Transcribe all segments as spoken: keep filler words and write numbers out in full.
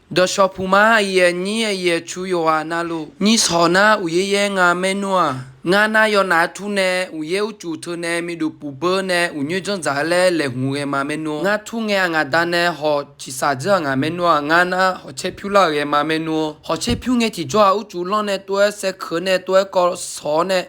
Dawqshawq puq ma, aqyuif aqnyir aqyuif aqtsu yawqghaq navluf, nyir shawq nar uqyaer yaer nga maernmr-aq. Ngar nar yawnaf-aer tur nae uqyaer urcuf teu nae miqduf puf beur nae uqnyoer janrdzaq-aer laer laeqhmq ghae ma maernmr. Ngar tur ngae aqngaq da nae hawq ciqsaq dzeur-aq ngaq maernmr-aq, ngar nar hawq caer pyur lar-euq ghae ma maernmr. Hawq caer pyur ngae tiqjawr-aq, urcuf lanr nae tov-aer saekeuq nae tov-aer kawv shawq-awr nae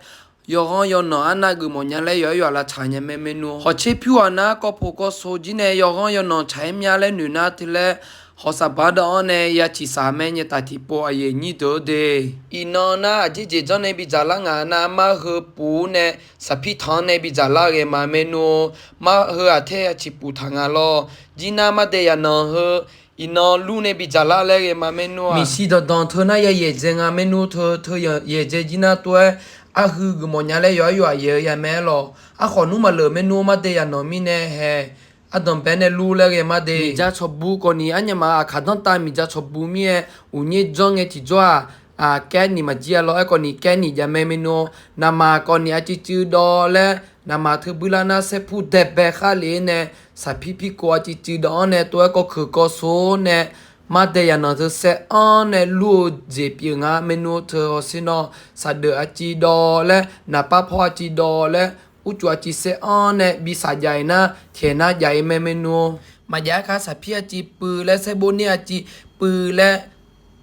yawghanr yawnanq arnav geufmawf nya laer yawq-aer yawq-aq lavtsaq nya mae maernmr. Hawq caer pyur-aq nar kawv poq kawv so jir nae yawghanr yawnanq tsaq-aer mya laer noeq nar teu laer hawq saqbaq dawv-anr nae ya ciqsaq mae nyaetaf tiqpov aqyuif aqnyir deuq-eu de. Iqnan nar aqjeq jeq janr nae bidzaq lar ngaq nar mar heu puf-ur nae saqpir tanq-anr nae bidzaq lar-eu ghae ma maernmr. Mar heu-aq taer ya ciqpuf taq nga lawr. Jir nar mardae yaqnanq heu iqnan lur nae bidzaq lar laer ghae ma maernmr-aq. Miqshi danqdanq teu nar ya yaeqdzae nga maernmr teu, teu yaeqdzae jir nar tov-aer arhui geufmawf nya laer yawq-aer yawq-aq yaeq-eu ya mae-aer lawq. Arkhawf nmr maqleuq maernmr mardae yaqnanq mirnae haeq ardanqbae nae lur laer ghae ma de. Miqdzaq tsawqbu kawvni arnyamaf aqkaq danrtav miqdzaq tsawqbu mir-aer uqnyoer janr ngae tiqjawr-aq, kaernif maqjir-a lawr. Aerkhawfni kaernif jav mae maernmr. Naqmaq kawvni aqciv cuiv dawv laer naqmaq teu buirlar nar saerpur daebae khar lef-aer nae saqpir pirkov aqciv cuiv dawv-anr nae tov-aer kawv keuq kawv so-awr nae mardae yaqnanq teu saer-anr nae lur-eu jeq pyeuf nga maernmr teu hawsher nawr saqdeuf aqciv dawv laer naqpar pawr aqciv dawv laer urcuf aqciv saer-anr nae bi saq jav-ir nar tiqhaeq nar jav-ir mae maernmr. Maqjav-aer kar saqpir aqciv puiv laer saerbof ner aqciv puiv laer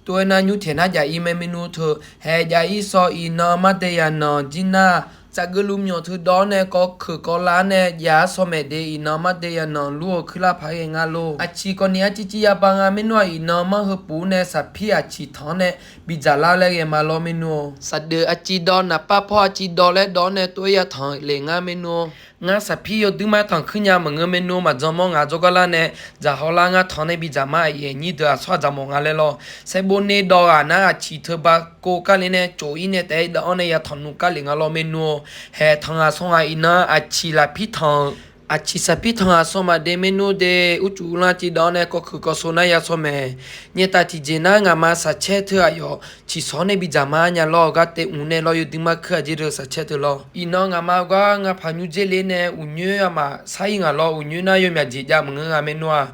tov-aer nar nymr tiqhaeq nar jav-ir mae maernmr teu. Haeq jav-ir sawq iqnan mardae yaqnanq jir nar tsafgeuv luf myawq teu dawv-anr nae kawv keuq kawv lar-anr nae jav-aer sawq maeq de. Iqnan mardae yaqnanq lur-eu kuirlar paq-aer ghae nga lor. Aqciq kawvni aqciv civ yaba nga maernmr-aq. Iqnan mar heu puf-ur nae saqpir aqciq tanq-anr nae bidzaq lar laer ghae ma lawr maernmr-or. Saqdeuf aqciv dawv naqpar pawr aqciv dawv laer dawv-anr nae tov-aer ya tanq lef ngar maernmr-or. Ngar saqpir yawduir mar tanq kuir nya maqngeur maernmr. Maqdzan mawr ngaq dzawrgar lar nae dzaq haw lar ngar tanq nae bidzaq ma aqyuif aqnyir deuq aqsawr aqdzaq mawf nga laer lawr. Saerbof ner dawv ghaq nar aqciq teu ba kov kar le nae cof-ir nae taef-aer dawv-anr nae ya tanq nmr kar lef nga lawr maernmr-or. Haeq tanq ghaq saw ngaq iqnan aqciq lafpir tanq-euq aqciq saqpir tanq ghaq saw maqde maernmr de. Urcuf uvlanr aqciv dawv-anr nae kawv keuq kawv so nar ya saw maeq. Nyaetaf tiqjeq nar ngaqma saqcaer teu aqyawf ciqsawq-anr nae bidzaq ma nya lawr-eu gar taef mq nae lawr yawduir mar kuir aqjeq deuq saqcaer teu lawr. Iqnan ngaqma gar ngapaq nymr dzer le nae uqnyoer aqmaf sar-ir ngaq lawr. Uqnyoer nar yawmyaq jeq jav maqngeur nga maernmr-aq.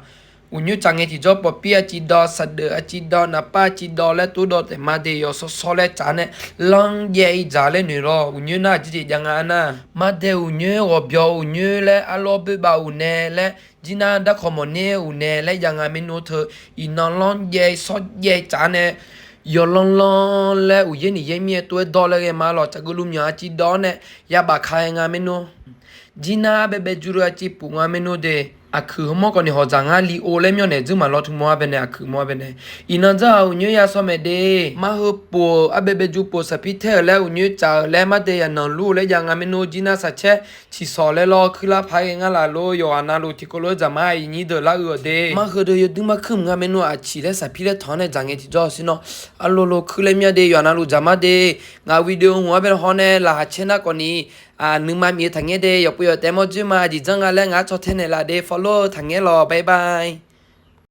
Uqnyoer tsaq ngae tiqjawr pawqpir aqciv dawv saqdeuf aqciv dawv naqpar aqciv dawv laer tov dawv taef ma de. Yawsawr sawr laer tsaf nae lanr jaev-ir dzaq laer noeq lawr. Uqnyoer nar aqjeq jeq jav nga nar mardae uqnyoer ghawqbyawq uqnyoer laer arlawr boebav uq nae laer jir nar darkawq mawq ner uq nae laer jav nga maernmr teu. Iqnan lanr jaev-ir sawr jaev-ir tsaf nae yawlanr lanr laer uqyaer niq yaer mir-aer tov-aer dawv laer ghae ma lawr. Tsafgeuv luf myawq aqciv dawv-anr nae ya baf ka-aer nga maernmr. Jir nar arbaev baev jur-eu aqciv puf nga maernmr de. Aqkuiq heumawr kawvni hawq dzaq ngar li ov laer myanrnaeq dzeur maqlawr teu mawr arbaev nae aqkuiq mawr arbaev nae. Iqnan dzanr-aq uqnyoer ya saw maeq de. Mar heu puf-euq arbaev baev jur puf saqpir taer-euq laer uqnyoer tsaf-euq laer mardae yaqnanq lur-eu laer jav nga maernmr. Jir nar saqcaer ciqsawq laer lawr kuirlar paq-aer ghae ngar laf lor. Yawqghaq navluf tiqkawv lof-aer dzaq ma aqyuif aqnyir deuq lar-eu-awq de. Mar heu deuq yawduir mar kuir mq nga maernmr. Aqciq laer saqpir laer tanq-anr nae dzaq ngae tiqjawr shir nawr arlolo kuir laer mya de. Yawqghaq navluf dzaq ma de. Ngaq video hmq-anr bae haw nae laqkhaq caer nar kawvni nuima miq-eu taqngaer de. Yawqpov yawq taef mawr dzoer ma aqjeq dzanr nga laer ngaq-anr caw tae naeqlaf de. Follow-eu taqngaer lawq. Bye bye.